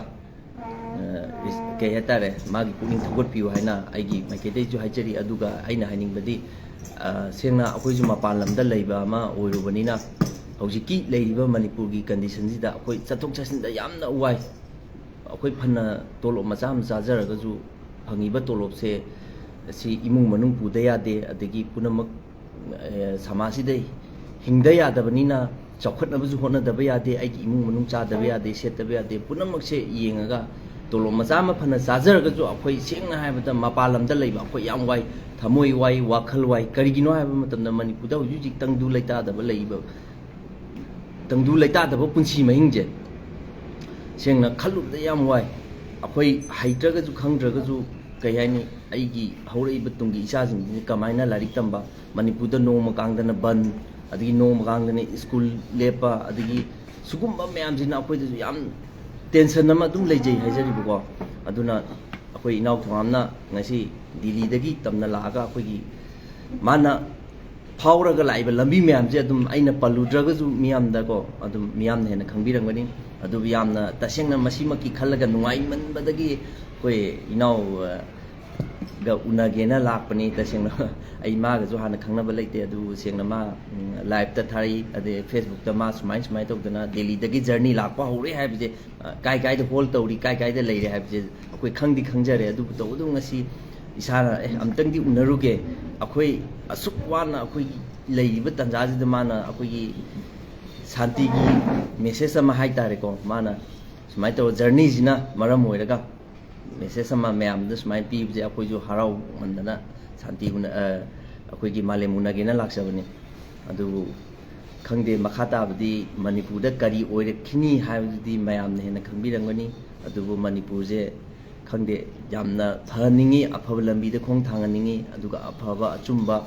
ꯑ, ꯔꯤꯁ-, ꯀꯩ ꯍꯥꯏꯇꯥꯔꯦ, ꯃꯥꯒꯤ ꯄꯨꯛꯅꯤꯡ ꯊꯧꯒꯠꯄꯤꯌꯨ ꯍꯥꯏꯅ ꯑꯩꯒꯤ ꯃꯥꯏꯀꯩꯗꯒꯤꯁꯨ ꯍꯥꯏꯖꯔꯤ꯫ ꯑꯗꯨꯒ ꯑꯩꯅ ꯍꯥꯏꯅꯤꯡꯕꯗꯤ, ꯑ, ꯁꯦꯡꯅ ꯑꯩꯈꯣꯏꯁꯨ ꯃꯄꯥꯟ ꯂꯝꯗ ꯂꯩꯕ ꯑꯃ ꯑꯣꯏꯔꯨꯕꯅꯤꯅ ꯍꯧꯖꯤꯛꯀꯤ ꯂꯩꯔꯤꯕ ꯃꯅꯤꯄꯨꯔꯒꯤ condition ꯁꯤꯗ ꯑꯩꯈꯣꯏ ꯆꯠꯊꯣꯛ ꯆꯠꯁꯤꯟꯗ ꯌꯥꯝꯅ ꯋꯥꯏ꯫ ꯑꯩꯈꯣꯏ ꯐꯅ ꯇꯣꯂꯣꯞ ꯃꯆꯥ ꯑꯃ ꯆꯥꯖꯔꯒꯁꯨ ꯐꯪꯉꯤꯕ ꯇꯣꯂꯣꯞꯁꯦ ꯑꯁꯤ ꯏꯃꯨꯡ ꯃꯅꯨꯡ ꯄꯨꯗ ꯌꯥꯗꯦ, ꯑꯗꯒꯤ ꯄꯨꯝꯅꯃꯛ, ꯑꯦ, ꯁꯃꯥꯖꯁꯤꯗ ꯍꯤꯡꯗ ꯌꯥꯗꯕꯅꯤꯅ ꯆꯥꯎꯈꯠꯅꯕꯁꯨ ꯍꯣꯠꯅꯗꯕ ꯌꯥꯗꯦ, ꯑꯩꯒꯤ ꯏꯃꯨꯡ ꯃꯅꯨꯡ ꯆꯥꯗꯕ ꯌꯥꯗꯦ, ꯁꯦꯠꯇꯕ ꯌꯥꯗꯦ, ꯄꯨꯝꯅꯃꯛꯁꯦ ꯌꯦꯡꯉꯒ ꯇꯣꯂꯣꯞ ꯃꯆꯥ ꯑꯃ ꯐꯅ ꯆꯥꯖꯔꯒꯁꯨ ꯑꯩꯈꯣꯏ ꯁꯦꯡꯅ ꯍꯥꯏꯔꯕꯗ ꯃꯄꯥꯟ ꯂꯝꯗ ꯂꯩꯕ ꯑꯩꯈꯣꯏ ꯌꯥꯝ ꯋꯥꯏ, ꯊꯃꯣꯏ ꯋꯥꯏ, ꯋꯥꯈꯜ ꯋꯥꯏ꯫ ꯀꯔꯤꯒꯤꯅꯣ ꯍꯥꯏꯕ ꯃꯇꯝꯗ ꯃꯅꯤꯄꯨꯔꯗ ꯍꯧꯖꯤꯛ ꯍꯧꯖꯤꯛ ꯇꯪꯗꯨ ꯂꯩꯇꯥꯗꯕ ꯂꯩꯔꯤꯕ ꯇꯪꯗꯨ ꯂꯩꯇꯥꯗꯕ ꯄꯨꯟꯁꯤ ꯃꯍꯤꯡꯁꯦ ꯁꯦꯡꯅ ꯈꯜꯂꯨꯕꯗ ꯌꯥꯝ ꯋꯥꯏ꯫ ꯑꯩꯈꯣꯏ ꯍꯩꯇ꯭ꯔꯒꯁꯨ ꯈꯪꯗ꯭ꯔꯒꯁꯨ, ꯀꯩ ꯍꯥꯏꯅꯤ, ꯑꯩꯒꯤ ꯍꯧꯔꯛꯏꯕ ꯇꯨꯡꯒꯤ ꯏꯆꯥꯁꯤꯡꯁꯤꯅ ꯀꯃꯥꯏꯅ ꯂꯥꯏꯔꯤꯛ ꯇꯝꯕ, ꯃꯅꯤꯄꯨꯔꯗ ꯅꯣꯡꯃ ꯀꯥꯡꯗꯅ ꯕꯟ, ꯑꯗꯒꯤ ꯅꯣꯡꯃ ꯀꯥꯡꯗꯅ ꯁ꯭ꯀꯨꯜ ꯂꯦꯞꯄ, ꯑꯗꯒꯤ ꯁꯤꯒꯨꯝꯕ ꯃꯌꯥꯝꯁꯤꯅ ꯑꯩꯈꯣꯏꯗꯁꯨ ꯌꯥꯝ ꯇꯦꯟꯁꯟ ꯑꯃ ꯑꯗꯨꯝ ꯂꯩꯖꯩ ꯍꯥꯏꯖꯔꯤꯕꯀꯣ꯫ ꯑꯗꯨꯅ ꯑꯩꯈꯣꯏ ꯏꯅꯥꯎ ꯊꯣꯉꯥꯝꯅ ꯉꯁꯤ ꯗꯤꯜꯂꯤꯗꯒꯤ ꯇꯝꯅ ꯂꯥꯛꯑꯒ ꯑꯩꯈꯣꯏꯒꯤ ꯃꯥꯅ ꯐꯥꯎꯔꯒ ꯂꯥꯛꯏꯕ ꯂꯝꯕꯤ ꯃꯌꯥꯝꯁꯦ ꯑꯗꯨꯝ ꯑꯩꯅ ꯄꯜꯂꯨꯗ꯭ꯔꯒꯁꯨ ꯃꯤꯌꯥꯝꯗꯀꯣ, ꯑꯗꯨꯝ ꯃꯤꯌꯥꯝꯅ ꯍꯦꯟꯅ ꯈꯪꯕꯤꯔꯝꯒꯅꯤ꯫ ꯑꯗꯨꯕꯨ ꯌꯥꯝꯅ ꯇꯁꯦꯡꯅ ꯃꯁꯤꯃꯛꯀꯤ ꯈꯜꯂꯒ ꯅꯨꯡꯉꯥꯏꯃꯟꯕꯗꯒꯤ ꯑꯩꯈꯣꯏ ꯏꯅꯥꯎ, ꯑ, ꯒ ꯎꯅꯒꯦꯅ ꯂꯥꯛꯄꯅꯤ꯫ ꯇꯁꯦꯡꯅ ꯑꯩ ꯃꯥꯒꯁꯨ ꯍꯥꯟꯅ ꯈꯪꯅꯕ ꯂꯩꯇꯦ, ꯑꯗꯨꯕꯨ ꯁꯦꯡꯅ ꯃꯥ, ꯎꯝ, ꯂꯥꯏꯞꯇ ꯊꯥꯔꯛꯏ, ꯑꯗꯩ ꯐꯦꯁꯕꯨꯛꯇ ꯃꯥ ꯁꯨꯃꯥꯏ ꯁꯨꯃꯥꯏꯅ ꯇꯧꯗꯅ ꯗꯦꯜꯂꯤꯗꯒꯤ ꯖꯔꯅꯤ ꯂꯥꯛꯄ ꯍꯧꯔꯦ ꯍꯥꯏꯕꯁꯦ, ꯑ, ꯀꯥꯏ ꯀꯥꯏꯗ ꯍꯣꯜ ꯇꯧꯔꯤ, ꯀꯥꯏ ꯀꯥꯏꯗ ꯂꯩꯔꯦ ꯍꯥꯏꯕꯁꯦ ꯑꯩꯈꯣꯏ ꯈꯪꯗꯤ ꯈꯪꯖꯔꯦ꯫ ꯑꯗꯨꯕꯨ ꯇꯧꯕꯗꯕꯨ ꯉꯁꯤ ꯏꯁꯥꯅ, "ꯑꯦ, ꯑꯝꯇꯪꯗꯤ ꯎꯅꯔꯨꯒꯦ, ꯑꯩꯈꯣꯏ ꯑꯁꯨꯛ ꯋꯥꯅ ꯑꯩꯈꯣꯏ ꯂꯩꯔꯤꯕ ꯇꯥꯟꯖꯥꯁꯤꯗ ꯃꯥꯅ ꯑꯩꯈꯣꯏꯒꯤ ꯁꯥꯟꯇꯤꯒꯤ ꯃꯦꯁꯦꯖ ꯑꯃ ꯍꯥꯏ ꯇꯥꯔꯦꯀꯣ, ꯃꯥꯅ ꯁꯨꯃꯥꯏꯅ ꯇꯧꯔ ꯖꯔꯅꯤꯁꯤꯅ ꯃꯔꯝ ꯑꯣꯏꯔꯒ ꯃꯦꯁꯦꯖ ꯑꯃ ꯃꯌꯥꯝꯗ ꯁꯨꯃꯥꯏꯅ ꯄꯤꯕꯁꯦ ꯑꯩꯈꯣꯏꯁꯨ ꯍꯔꯥꯎꯃꯟꯗꯅ ꯁꯥꯟꯇꯤ ꯎꯅ-, ꯑ, ꯑꯩꯈꯣꯏꯒꯤ ꯃꯥꯂꯦꯝ ꯎꯅꯒꯦꯅ ꯂꯥꯛꯆꯕꯅꯤ꯫ ꯑꯗꯨꯕꯨ ꯈꯪꯗꯦ, ꯃꯈꯥ ꯇꯥꯕꯗꯤ ꯃꯅꯤꯄꯨꯔꯗ ꯀꯔꯤ ꯑꯣꯏꯔꯛꯈꯤꯅꯤ ꯍꯥꯏꯕꯗꯨꯗꯤ ꯃꯌꯥꯝꯅ ꯍꯦꯟꯅ ꯈꯪꯕꯤꯔꯝꯒꯅꯤ꯫ ꯑꯗꯨꯕꯨ ꯃꯅꯤꯄꯨꯔꯁꯦ ꯈꯪꯗꯦ, ꯌꯥꯝꯅ ꯐꯍꯟꯅꯤꯡꯉꯤ, ꯑꯐꯕ ꯂꯝꯕꯤꯗ ꯈꯣꯡ ꯊꯥꯡꯍꯟꯅꯤꯡꯉꯤ, ꯑꯗꯨꯒ ꯑꯐꯕ ꯑꯆꯨꯝꯕ,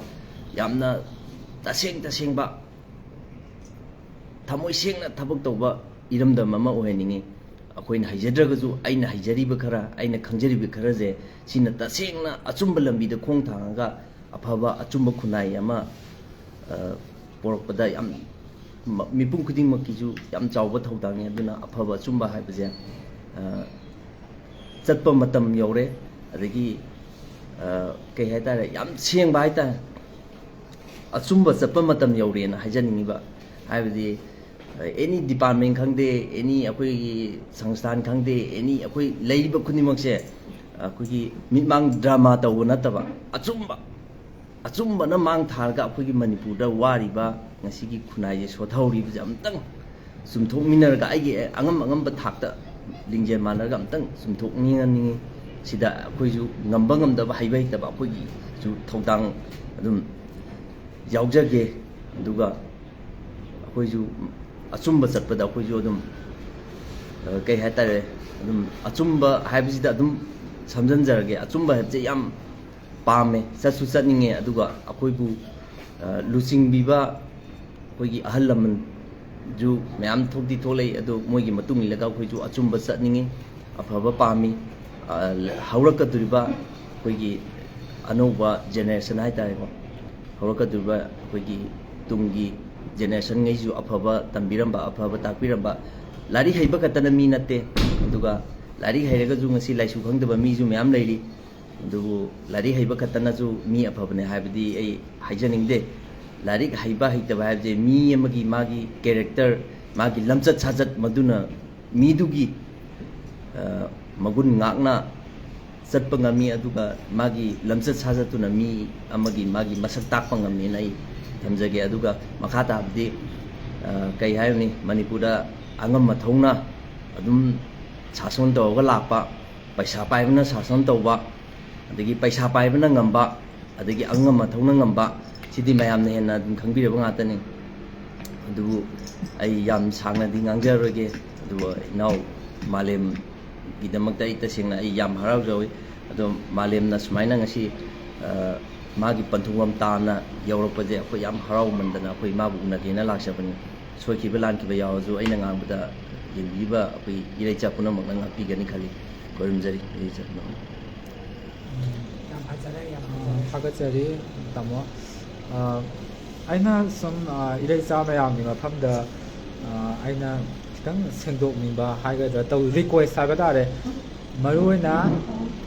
ꯌꯥꯝꯅ ꯇꯁꯦꯡ ꯇꯁꯦꯡꯕ ꯊꯃꯣꯏ ꯁꯦꯡꯅ ꯊꯕꯛ ꯇꯧꯕ ꯏꯔꯝꯗꯝ ꯑꯃ ꯑꯣꯏꯍꯟꯅꯤꯡꯉꯤ꯫ ꯑꯩꯈꯣꯏꯅ ꯍꯩꯖꯗ꯭ꯔꯒꯁꯨ ꯑꯩꯅ ꯍꯩꯖꯔꯤꯕ ꯈꯔ, ꯑꯩꯅ ꯈꯪꯖꯔꯤꯕ ꯈꯔꯁꯦ, ꯁꯤꯅ ꯇꯁꯦꯡꯅ ꯑꯆꯨꯝꯕ ꯂꯝꯕꯤꯗ ꯈꯣꯡ ꯊꯥꯡꯉꯒ ꯑꯐꯕ ꯑꯆꯨꯝꯕ ꯈꯨꯟꯅꯥꯏ ꯑꯃ, ꯑ, ꯄꯣꯔꯛꯄꯗ ꯌꯥꯝ ꯃ-, ꯃꯤꯄꯨꯝ ꯈꯨꯗꯤꯡꯃꯛꯀꯤꯁꯨ ꯌꯥꯝ ꯆꯥꯎꯕ ꯊꯧꯗꯥꯡꯅꯤ꯫ ꯑꯗꯨꯅ ꯑꯐꯕ ꯑꯆꯨꯝꯕ ꯍꯥꯏꯕꯁꯦ, ꯑ, ꯆꯠꯄ ꯃꯇꯝ ꯌꯧꯔꯦ꯫ ꯑꯗꯒꯤ, ꯑ, ꯀꯩ ꯍꯥꯏꯇꯥꯔꯦ, ꯌꯥꯝ ꯁꯦꯡꯕ ꯍꯥꯏꯇꯥꯔꯦ, ꯑꯆꯨꯝꯕ ꯆꯠꯄ ꯃꯇꯝ ꯌꯧꯔꯦꯅ ꯍꯥꯏꯖꯅꯤꯡꯉꯤꯕ꯫ ꯍꯥꯏꯕꯗꯤ, ꯑꯦꯅꯤ ꯗꯤꯄꯥꯔꯠꯃꯦꯟ ꯈꯪꯗꯦ, ꯑꯦꯅꯤ ꯑꯩꯈꯣꯏꯒꯤ ꯁꯪꯁꯊꯥꯟ ꯈꯪꯗꯦ, ꯑꯦꯅꯤ ꯑꯩꯈꯣꯏ ꯂꯩꯔꯤꯕ ꯈꯨꯗꯤꯡꯃꯛꯁꯦ ꯑꯩꯈꯣꯏꯒꯤ ꯃꯤꯠꯃꯥꯡ ꯗ꯭ꯔꯃꯥ ꯇꯧꯕ ꯅꯠꯇꯕ, ꯑꯆꯨꯝꯕ, ꯑꯆꯨꯝꯕꯅ ꯃꯥꯡ ꯊꯥꯔꯒ ꯑꯩꯈꯣꯏꯒꯤ ꯃꯅꯤꯄꯨꯔꯗ ꯋꯥꯔꯤꯕ ꯉꯁꯤꯒꯤ ꯈꯨꯟꯅꯥꯏꯁꯦ ꯁꯣꯊꯍꯧꯔꯤꯕꯁꯦ ꯑꯝꯇꯪ ꯆꯨꯝꯊꯣꯛꯃꯤꯟꯅꯔꯒ, ꯑꯩꯒꯤ ꯑꯉꯝ ꯑꯉꯝꯕ ꯊꯥꯛꯇ ꯂꯤꯡꯖꯦꯜ ꯃꯥꯟꯅꯔꯒ ꯑꯝꯇꯪ ꯆꯨꯝꯊꯣꯛꯃꯤꯟꯅꯅꯤꯡꯉꯤ꯫ ꯁꯤꯗ ꯑꯩꯈꯣꯏꯁꯨ ꯉꯝꯕ ꯉꯝꯗꯕ, ꯍꯩꯕ ꯍꯩꯇꯕ ꯑꯩꯈꯣꯏꯒꯤꯁꯨ ꯊꯧꯗꯥꯡ ꯑꯗꯨꯝ ꯌꯥꯎꯖꯒꯦ꯫ ꯑꯗꯨꯒ ꯑꯩꯈꯣꯏꯁꯨ ꯑꯆꯨꯝꯕ ꯆꯠꯄꯗ ꯑꯩꯈꯣꯏꯁꯨ ꯑꯗꯨꯝ, ꯑ, ꯀꯩ ꯍꯥꯏꯇꯥꯔꯦ, ꯑꯗꯨꯝ ꯑꯆꯨꯝꯕ ꯍꯥꯏꯕꯁꯤꯗ ꯑꯗꯨꯝ ꯁꯝꯖꯤꯟꯖꯔꯒꯦ꯫ ꯑꯆꯨꯝꯕ ꯍꯥꯏꯕꯁꯦ ꯌꯥꯝ ꯄꯥꯝꯃꯦ, ꯆꯠꯁꯨ ꯆꯠꯅꯤꯡꯉꯦ꯫ ꯑꯗꯨꯒ ꯑꯩꯈꯣꯏꯕꯨ, ꯑ, ꯂꯨꯆꯤꯡꯕꯤꯕ ꯑꯩꯈꯣꯏꯒꯤ ꯑꯍꯜ ꯂꯃꯟ, ꯖꯨ ꯃꯌꯥꯝ ꯊꯣꯛꯇꯤ ꯊꯣꯛꯂꯛꯏ, ꯑꯗꯣ ꯃꯣꯏꯒꯤ ꯃꯇꯨꯡ ꯏꯜꯂꯒ ꯑꯩꯈꯣꯏꯁꯨ ꯑꯆꯨꯝꯕ ꯆꯠꯅꯤꯡꯉꯤ, ꯑꯐꯕ ꯄꯥꯝꯃꯤ꯫ ꯑ, ꯍꯧꯔꯛꯀꯗꯧꯔꯤꯕ ꯑꯩꯈꯣꯏꯒꯤ ꯑꯅꯧꯕ ꯖꯦꯅꯦꯔꯦꯁꯟ ꯍꯥꯏꯇꯥꯔꯦꯀꯣ, ꯍꯧꯔꯛꯀꯗꯧꯔꯤꯕ ꯑꯩꯈꯣꯏꯒꯤ ꯇꯨꯡꯒꯤ ꯖꯦꯅꯦꯔꯦꯁꯟꯉꯩꯁꯨ ꯑꯐꯕ ꯇꯝꯕꯤꯔꯝꯕ, ꯑꯐꯕ ꯇꯥꯛꯄꯤꯔꯝꯕ, ꯂꯥꯏꯔꯤꯛ ꯍꯩꯕ ꯈꯛꯇꯅ ꯃꯤ ꯅꯠꯇꯦ, ꯑꯗꯨꯒ ꯂꯥꯏꯔꯤꯛ ꯍꯩꯔꯒꯁꯨ ꯉꯁꯤ ꯂꯥꯏꯁꯨ ꯈꯪꯗꯕ ꯃꯤꯁꯨ ꯃꯌꯥꯝ ꯂꯩꯔꯤ꯫ ꯑꯗꯨꯕꯨ ꯂꯥꯏꯔꯤꯛ ꯍꯩꯕ ꯈꯛꯇꯅꯁꯨ ꯃꯤ ꯑꯐꯕꯅꯦ ꯍꯥꯏꯕꯗꯤ ꯑꯩ ꯍꯥꯏꯖꯅꯤꯡꯗꯦ꯫ ꯂꯥꯏꯔꯤꯛ ꯍꯩꯕ ꯍꯩꯇꯕ ꯍꯥꯏꯕꯁꯦ ꯃꯤ ꯑꯃꯒꯤ ꯃꯥꯒꯤ ꯀꯦꯔꯦꯛꯇꯔ, ꯃꯥꯒꯤ ꯂꯝꯆꯠ ꯁꯥꯖꯠ, ꯃꯗꯨꯅ ꯃꯤꯗꯨꯒꯤ, ꯑ, ꯃꯒꯨꯟ ꯉꯥꯛꯅ ꯆꯠꯄ ꯉꯝꯃꯤ, ꯑꯗꯨꯒ ꯃꯥꯒꯤ ꯂꯝꯆꯠ ꯁꯥꯖꯠꯇꯨꯅ ꯃꯤ ꯑꯃꯒꯤ ꯃꯥꯒꯤ ꯃꯁꯛ ꯇꯥꯛꯄ ꯉꯝꯃꯦꯅ ꯑꯩ ꯊꯝꯖꯒꯦ꯫ ꯑꯗꯨꯒ ꯃꯈꯥ ꯇꯥꯕꯗꯤ, ꯑ, ꯀꯩ ꯍꯥꯏꯔꯨꯅꯤ, ꯃꯅꯤꯄꯨꯔꯗ ꯑꯉꯝ ꯑꯊꯧꯅ ꯑꯗꯨꯝ ꯁꯥꯁꯣꯟ ꯇꯧꯔꯒ ꯂꯥꯛꯄ, ꯄꯩꯁꯥ ꯄꯥꯏꯕꯅ ꯁꯥꯁꯟ ꯇꯧꯕ, ꯑꯗꯒꯤ ꯄꯩꯁꯥ ꯄꯥꯏꯕꯅ ꯉꯝꯕ, ꯑꯗꯒꯤ ꯑꯉꯝ ꯑꯊꯧꯅ ꯉꯝꯕ, ꯁꯤꯗꯤ ꯃꯌꯥꯝꯅ ꯍꯦꯟꯅ ꯑꯗꯨꯝ ꯈꯪꯕꯤꯔꯕ ꯉꯥꯛꯇꯅꯤ꯫ ꯑꯗꯨꯕꯨ ꯑꯩ ꯌꯥꯝ ꯁꯥꯡꯅꯗꯤ ꯉꯥꯡꯖꯔꯣꯏꯒꯦ꯫ ꯑꯗꯨꯕꯨ ꯏꯅꯥꯎ ꯃꯥꯂꯦꯝꯒꯤꯗꯃꯛꯇ ꯑꯩ ꯇꯁꯦꯡꯅ ꯑꯩ ꯌꯥꯝ ꯍꯔꯥꯎꯖꯧꯏ꯫ ꯑꯗꯣ ꯃꯥꯂꯦꯝꯅ ꯁꯨꯃꯥꯏꯅ ꯉꯁꯤ, ꯑ, ꯃꯥꯒꯤ ꯄꯟꯊꯨꯡꯐꯝ ꯇꯥꯅ ꯌꯧꯔꯛꯄꯁꯦ ꯑꯩꯈꯣꯏ ꯌꯥꯝ ꯍꯔꯥꯎꯃꯟꯗꯅ ꯑꯩꯈꯣꯏ ꯃꯥꯕꯨ ꯎꯅꯒꯦꯅ ꯂꯥꯛꯆꯕꯅꯤ꯫ ꯁꯣꯏꯈꯤꯕ ꯂꯥꯟꯈꯤꯕ ꯌꯥꯎꯔꯁꯨ ꯑꯩꯅ ꯉꯥꯡꯕꯗ ꯌꯦꯡꯕꯤꯕ ꯑꯩꯈꯣꯏ ꯏꯔꯩꯆꯥ ꯄꯨꯝꯅꯃꯛꯅ ꯉꯥꯛꯄꯤꯒꯅꯤ ꯈꯜꯂꯤ꯫ ꯈꯣꯏꯔꯨꯝꯖꯔꯤ ꯏꯔꯩꯆꯥ ꯄꯨꯝꯅꯃꯛ꯫ ꯌꯥꯝ ꯐꯖꯔꯦ, ꯌꯥꯝ ꯐꯖꯔꯦ꯫ ꯊꯥꯒꯠꯆꯔꯤ, ꯇꯥꯃꯣ꯫ ꯑ, ꯑꯩꯅ ꯁꯨꯝ, ꯑ, ꯏꯔꯩꯆꯥ ꯃꯌꯥꯝꯒꯤ ꯃꯐꯝꯗ, ꯑ, ꯑꯩꯅ ꯈꯤꯇꯪ ꯁꯦꯡꯗꯣꯛꯅꯤꯡꯕ ꯍꯥꯏꯒꯗ꯭ꯔꯥ, ꯇꯧ-, ꯔꯤꯀ꯭ꯋꯦꯁ ꯍꯥꯏꯕ ꯇꯥꯔꯦ꯫ ꯃꯔꯨꯑꯣꯏꯅ,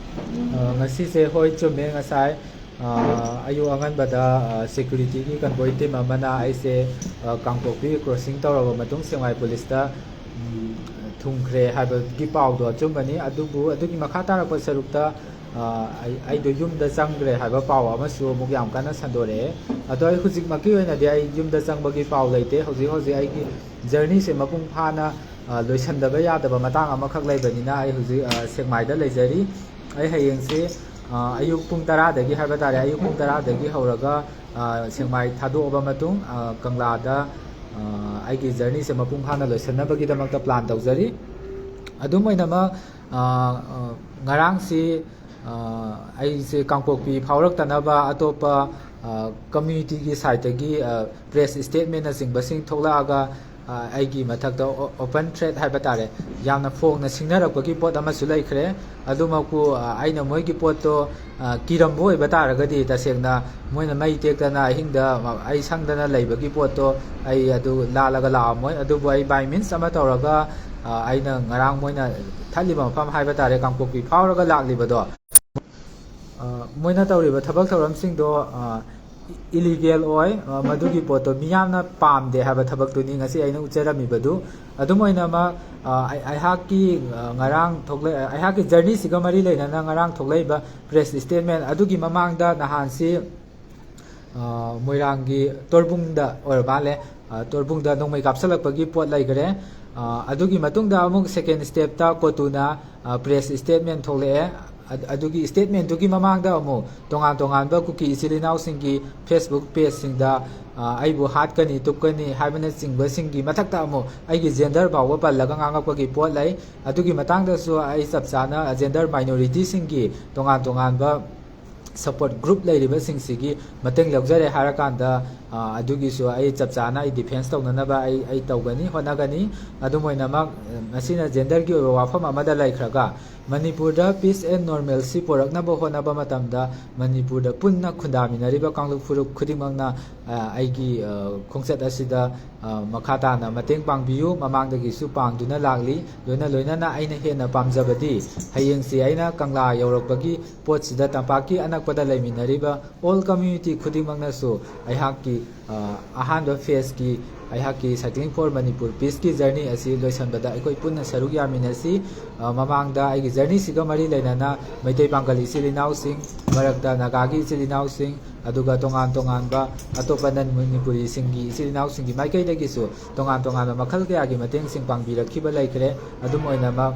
ꯑ, ꯉꯁꯤꯁꯦ, ꯍꯣꯏ, ꯆꯨꯝꯃꯦ, ꯉꯁꯥꯏ, ꯑ, ꯑꯌꯨꯛ ꯑꯉꯟꯕꯗ, ꯑ, ꯁꯦꯀ꯭ꯌꯨꯔꯤꯇꯤꯒꯤ ꯀꯟꯚꯣꯏ ꯇꯤꯝ ꯑꯃꯅ ꯑꯩꯁꯦ, ꯑ, ꯀꯥꯡꯄꯣꯛꯄꯤ ꯀ꯭ꯔꯣꯁꯤꯡ ꯇꯧꯔꯕ ꯃꯇꯨꯡ ꯁꯦꯡꯃꯥꯏ ꯄꯨꯂꯤꯁꯇ, ꯎꯝ, ꯊꯨꯡꯈ꯭ꯔꯦ ꯍꯥꯏꯕꯒꯤ ꯄꯥꯎꯗꯣ ꯑꯆꯨꯝꯕꯅꯤ꯫ ꯑꯗꯨꯕꯨ ꯑꯗꯨꯒꯤ ꯃꯈꯥ ꯇꯥꯔꯛꯄ ꯁꯔꯨꯛꯇ, ꯑ, ꯑꯩ, ꯑꯩꯗꯣ ꯌꯨꯝꯗ ꯆꯪꯈ꯭ꯔꯦ ꯍꯥꯏꯕ ꯄꯥꯎ ꯑꯃꯁꯨ ꯑꯃꯨꯛ ꯌꯥꯝ ꯀꯟꯅ ꯁꯟꯗꯣꯔꯛꯑꯦ꯫ ꯑꯗꯣ ꯑꯩ ꯍꯧꯖꯤꯛꯃꯛꯀꯤ ꯑꯣꯏꯅꯗꯤ ꯑꯩ ꯌꯨꯝꯗ ꯆꯪꯕꯒꯤ ꯄꯥꯎ ꯂꯩꯇꯦ꯫ ꯍꯧꯖꯤꯛ ꯍꯧꯖꯤꯛ ꯑꯩꯒꯤ ꯖꯔꯅꯤꯁꯦ ꯃꯄꯨꯡ ꯐꯥꯅ, ꯑ, ꯂꯣꯏꯁꯤꯟꯗꯕ ꯌꯥꯗꯕ ꯃꯇꯥꯡ ꯑꯃꯈꯛ ꯂꯩꯕꯅꯤꯅ ꯑꯩ ꯍꯧꯖꯤꯛ, ꯑ, ꯁꯦꯛꯃꯥꯏꯗ ꯂꯩꯖꯔꯤ꯫ ꯑꯩ ꯍꯌꯦꯡꯁꯦ, ꯑ, ꯑꯌꯨꯛ ꯄꯨꯡ ꯇꯔꯥꯗꯒꯤ ꯍꯥꯏꯕ ꯇꯥꯔꯦ, ꯑꯌꯨꯛ ꯄꯨꯡ ꯇꯔꯥꯗꯒꯤ ꯍꯧꯔꯒ, ꯑ, ꯁꯦꯛꯃꯥꯏ ꯊꯥꯗꯣꯛꯑꯕ ꯃꯇꯨꯡ, ꯑ, ꯀꯪꯂꯥꯗ, ꯑ, ꯑꯩꯒꯤ ꯖꯔꯅꯤꯁꯦ ꯃꯄꯨꯡ ꯐꯥꯅ ꯂꯣꯏꯁꯤꯟꯅꯕꯒꯤꯗꯃꯛꯇ ꯄ꯭ꯂꯥꯟ ꯇꯧꯖꯔꯤ꯫ ꯑꯗꯨꯝ ꯑꯣꯏꯅꯃꯛ, ꯑ, ꯑ, ꯉꯔꯥꯡꯁꯤ, ꯑ, ꯑꯩꯁꯦ ꯀꯥꯡꯄꯣꯛꯄꯤ ꯐꯥꯎꯔꯛꯇꯅꯕ ꯑꯇꯣꯞꯄ, ꯑ, ꯀꯝꯃ꯭ꯌꯨꯅꯤꯇꯤꯒꯤ ꯁꯥꯏꯠꯇꯒꯤ, ꯑ, ꯄ꯭ꯔꯦꯁ ꯁ꯭ꯇꯦꯠꯃꯦꯟꯅꯆꯤꯡꯕꯁꯤꯡ ꯊꯣꯛꯂꯛꯑꯒ, ꯑ, ꯑꯩꯒꯤ ꯃꯊꯛꯇ ꯑꯣ-, open threat ꯍꯥꯏꯕ ꯇꯥꯔꯦ, ꯌꯥꯝꯅ ꯐꯣꯡꯅ ꯁꯤꯡꯅꯔꯛꯄꯒꯤ ꯄꯣꯠ ꯑꯃꯁꯨ ꯂꯩꯈ꯭ꯔꯦ꯫ ꯑꯗꯨꯃꯛꯄꯨ, ꯑ, ꯑꯩꯅ ꯃꯣꯏꯒꯤ ꯄꯣꯠꯇꯣ, ꯑ, ꯀꯤꯔꯝꯕ ꯑꯣꯏꯕ ꯇꯥꯔꯒꯗꯤ, ꯇꯁꯦꯡꯅ ꯃꯣꯏꯅ ꯃꯩ ꯇꯦꯛꯇꯅ ꯑꯍꯤꯡꯗ, ꯑ, ꯑꯩ ꯁꯪꯗꯅ ꯂꯩꯕꯒꯤ ꯄꯣꯠꯇꯣ ꯑꯩ ꯑꯗꯨ ꯂꯥꯜꯂꯒ ꯂꯥꯛꯑꯝꯃꯣꯏ꯫ ꯑꯗꯨꯕꯨ ꯑꯩ by means ꯑꯃ ꯇꯧꯔꯒ, ꯑ, ꯑꯩꯅ ꯉꯔꯥꯡ ꯃꯣꯏꯅ ꯊꯠꯂꯤꯕ ꯃꯐꯝ ꯍꯥꯏꯕ ꯇꯥꯔꯦ, ꯀꯥꯡꯄꯣꯛꯄꯤ ꯐꯥꯎꯔꯒ ꯂꯥꯛꯂꯤꯕꯗꯣ, ꯑ, ꯃꯣꯏꯅ ꯇꯧꯔꯤꯕ ꯊꯕꯛ ꯊꯧꯔꯝꯁꯤꯡꯗꯣ, ꯑ, illegal ꯑꯣꯏ꯫ ꯑ, ꯃꯗꯨꯒꯤ ꯄꯣꯠꯇꯣ ꯃꯤꯌꯥꯝꯅ ꯄꯥꯝꯗꯦ ꯍꯥꯏꯕ ꯊꯕꯛꯇꯨꯅꯤ ꯉꯁꯤ ꯑꯩꯅ ꯎꯠꯆꯔꯝꯃꯤꯕꯗꯨ꯫ ꯑꯗꯨꯝ ꯑꯣꯏꯅꯃꯛ, ꯑ, ꯑꯩ-, ꯑꯩꯍꯥꯛꯀꯤ, ꯑ, ꯉꯔꯥꯡ ꯊꯣꯛꯂꯛ-, ꯑꯩꯍꯥꯛꯀꯤ journeyꯁꯤꯒ ꯃꯔꯤ ꯂꯩꯅꯅ ꯉꯔꯥꯡ ꯊꯣꯛꯂꯛꯏꯕ press statement ꯑꯗꯨꯒꯤ ꯃꯃꯥꯡꯗ ꯅꯍꯥꯟꯁꯤ, ꯑ, ꯃꯣꯏꯔꯥꯡꯒꯤ ꯇꯣꯔꯕꯨꯡꯗ ꯑꯣꯏꯔ ꯃꯥꯜꯂꯦ, ꯑ, ꯇꯣꯔꯕꯨꯡꯗ ꯅꯣꯡꯃꯩ ꯀꯥꯞꯁꯤꯜꯂꯛꯄꯒꯤ ꯄꯣꯠ ꯂꯩꯈꯔꯦ꯫ ꯑ, ꯑꯗꯨꯒꯤ ꯃꯇꯨꯡꯗ ꯑꯃꯨꯛ second stepꯇ ꯀꯣꯇꯨꯅ, ꯑ, press statement ꯊꯣꯛꯂꯛꯑꯦ꯫ ꯑꯗ-, ꯑꯗꯨꯒꯤ statementꯗꯨꯒꯤ ꯃꯃꯥꯡꯗ ꯑꯃꯨꯛ ꯇꯣꯉꯥꯟ ꯇꯣꯉꯥꯟꯕ ꯀꯨꯀꯤ ꯏꯆꯤꯜ ꯏꯅꯥꯎꯁꯤꯡꯒꯤ Facebook pageꯁꯤꯡꯗ, ꯑ, ꯑꯩꯕꯨ ꯍꯥꯠꯀꯅꯤ, ꯇꯨꯞꯀꯅꯤ ꯍꯥꯏꯕꯅꯆꯤꯡꯕꯁꯤꯡꯒꯤ ꯃꯊꯛꯇ ꯑꯃꯨꯛ ꯑꯩꯒꯤ gender ꯐꯥꯎꯕ ꯄꯜꯂꯒ ꯉꯥꯡꯉꯛꯄꯒꯤ ꯄꯣꯠ ꯂꯩ꯫ ꯑꯗꯨꯒꯤ ꯃꯇꯥꯡꯗꯁꯨ ꯑꯩ ꯆꯞ ꯆꯥꯅ gender minorityꯁꯤꯡꯒꯤ ꯇꯣꯉꯥꯟ ꯇꯣꯉꯥꯟꯕ support group ꯂꯩꯔꯤꯕꯁꯤꯡꯁꯤꯒꯤ ꯃꯇꯦꯡ ꯂꯧꯖꯔꯦ ꯍꯥꯏꯔꯀꯥꯟꯗ, ꯑ, ꯑꯗꯨꯒꯤꯁꯨ ꯑꯩ ꯆꯞ ꯆꯥꯅ ꯑꯩ defence ꯇꯧꯅꯅꯕ ꯑꯩ, ꯑꯩ ꯇꯧꯒꯅꯤ, ꯍꯣꯠꯅꯒꯅꯤ꯫ ꯑꯗꯨꯝ ꯑꯣꯏꯅꯃꯛ, ꯑ, ꯃꯁꯤꯅ genderꯒꯤ ꯑꯣꯏꯕ ꯋꯥꯐꯝ ꯑꯃꯗ ꯂꯩꯈ꯭ꯔꯒ, ꯃꯅꯤꯄꯨꯔꯗ peace and normalcy ꯄꯨꯔꯛꯅꯕ ꯍꯣꯠꯅꯕ ꯃꯇꯝꯗ ꯃꯅꯤꯄꯨꯔꯗ ꯄꯨꯟꯅ ꯈꯨꯟꯗꯥꯃꯤꯟꯅꯔꯤꯕ ꯀꯥꯡꯂꯨꯞ ꯐꯨꯔꯨꯞ ꯈꯨꯗꯤꯡꯃꯛꯅ, ꯑ, ꯑꯩꯒꯤ, ꯑ, ꯈꯣꯡꯆꯠ ꯑꯁꯤꯗ, ꯑ, ꯃꯈꯥ ꯇꯥꯅ ꯃꯇꯦꯡ ꯄꯥꯡꯕꯤꯌꯨ꯫ ꯃꯃꯥꯡꯗꯒꯤꯁꯨ ꯄꯥꯡꯗꯨꯅ ꯂꯥꯛꯂꯤ꯫ ꯂꯣꯏꯅ ꯂꯣꯏꯅꯅ ꯑꯩꯅ ꯍꯦꯟꯅ ꯄꯥꯝꯖꯕꯗꯤ ꯍꯌꯦꯡꯁꯤ ꯑꯩꯅ ꯀꯪꯂꯥ ꯌꯧꯔꯛꯄꯒꯤ ꯄꯣꯠꯁꯤꯗ ꯇꯝꯄꯥꯛꯀꯤ ꯑꯅꯛꯄꯗ ꯂꯩꯃꯤꯟꯅꯔꯤꯕ all community ꯈꯨꯗꯤꯡꯃꯛꯅꯁꯨ ꯑꯩꯍꯥꯛꯀꯤ, ꯑ, ꯑꯍꯥꯟꯕ phaseꯀꯤ ꯑꯩꯍꯥꯛꯀꯤ Cycling for Manipur Peaceꯀꯤ journey ꯑꯁꯤ ꯂꯣꯏꯁꯤꯟꯕꯗ ꯑꯩꯈꯣꯏ ꯄꯨꯟꯅ ꯁꯔꯨꯛ ꯌꯥꯃꯤꯟꯅꯁꯤ꯫ ꯑ, ꯃꯃꯥꯡꯗ ꯑꯩꯒꯤ journeyꯁꯤꯒ ꯃꯔꯤ ꯂꯩꯅꯅ ꯃꯩꯇꯩ ꯄꯥꯡꯒꯜ ꯏꯆꯤꯜ ꯏꯅꯥꯎꯁꯤꯡ, ꯃꯔꯛꯇ ꯅꯥꯒꯥꯒꯤ ꯏꯆꯤꯜ ꯏꯅꯥꯎꯁꯤꯡ, ꯑꯗꯨꯒ ꯇꯣꯉꯥꯟ ꯇꯣꯉꯥꯟꯕ ꯑꯇꯣꯞꯄ non ꯃꯅꯤꯄꯨꯔꯤꯁꯤꯡꯒꯤ ꯏꯆꯤꯜ ꯏꯅꯥꯎꯁꯤꯡꯒꯤ ꯃꯥꯏꯀꯩꯗꯒꯤꯁꯨ ꯇꯣꯉꯥꯟ ꯇꯣꯉꯥꯟꯕ ꯃꯈꯜ ꯀꯌꯥꯒꯤ ꯃꯇꯦꯡꯁꯤꯡ ꯄꯥꯡꯕꯤꯔꯛꯈꯤꯕ ꯂꯩꯈ꯭ꯔꯦ꯫ ꯑꯗꯨꯝ ꯑꯣꯏꯅꯃꯛ,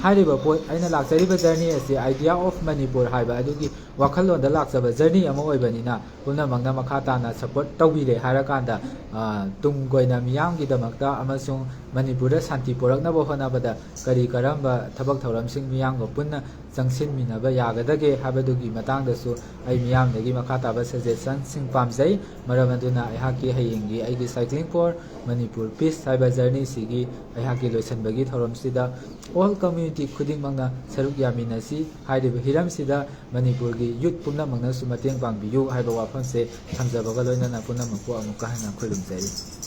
ꯍꯥꯏꯔꯤꯕ ꯄꯣꯠ, ꯑꯩꯅ ꯂꯥꯛꯆꯔꯤꯕ journey ꯑꯁꯤ Idea of Manipur ꯍꯥꯏꯕ ꯑꯗꯨꯒꯤ ꯋꯥꯈꯜꯂꯣꯟꯗ ꯂꯥꯛꯆꯕ journey ꯑꯃ ꯑꯣꯏꯕꯅꯤꯅ, ꯄꯨꯝꯅꯃꯛꯅ ꯃꯈꯥ ꯇꯥꯅ support ꯇꯧꯕꯤꯔꯦ ꯍꯥꯏꯔꯀꯥꯟꯗ, ꯑ, ꯇꯨꯡ ꯀꯣꯏꯅ ꯃꯤꯌꯥꯝꯒꯤꯗꯃꯛꯇ ꯑꯃꯁꯨꯡ ꯃꯅꯤꯄꯨꯔꯗ ꯁꯥꯟꯇꯤ ꯄꯨꯔꯛꯅꯕ ꯍꯣꯠꯅꯕꯗ ꯀꯔꯤ ꯀꯔꯝꯕ ꯊꯕꯛ ꯊꯧꯔꯝꯁꯤꯡ ꯃꯤꯌꯥꯝꯒ ꯄꯨꯟꯅ ꯆꯪꯁꯤꯟꯃꯤꯟꯅꯕ ꯌꯥꯒꯗꯒꯦ ꯍꯥꯏꯕꯗꯨꯒꯤ ꯃꯇꯥꯡꯗꯁꯨ ꯑꯩ ꯃꯤꯌꯥꯝꯗꯒꯤ ꯃꯈꯥ ꯇꯥꯕ ꯁꯖꯦꯁꯟꯁꯤꯡ ꯄꯥꯝꯖꯩ꯫ ꯃꯔꯝ ꯑꯗꯨꯅ ꯑꯩꯍꯥꯛꯀꯤ ꯍꯌꯦꯡꯒꯤ ꯑꯩꯒꯤ Cycling for Manipur Peace ꯍꯥꯏꯕ ꯖꯔꯅꯤꯁꯤꯒꯤ ꯑꯩꯍꯥꯛꯀꯤ ꯂꯣꯏꯁꯤꯟꯕꯒꯤ ꯊꯧꯔꯝꯁꯤꯗ all community ꯈꯨꯗꯤꯡꯃꯛꯅ ꯁꯔꯨꯛ ꯌꯥꯃꯤꯟꯅꯁꯤ꯫ ꯍꯥꯏꯔꯤꯕ ꯍꯤꯔꯝꯁꯤꯗ ꯃꯅꯤꯄꯨꯔꯒꯤ ꯌꯨꯠ ꯄꯨꯝꯅꯃꯛꯅꯁꯨ ꯃꯇꯦꯡ ꯄꯥꯡꯕꯤꯌꯨ ꯍꯥꯏꯕ ꯋꯥꯐꯝꯁꯦ ꯊꯝꯖꯕꯒ ꯂꯣꯏꯅꯅ ꯄꯨꯝꯅꯃꯛꯄꯨ ꯑꯃꯨꯛꯀ ꯍꯟꯅ ꯈꯨꯔꯨꯝꯖꯔꯤ꯫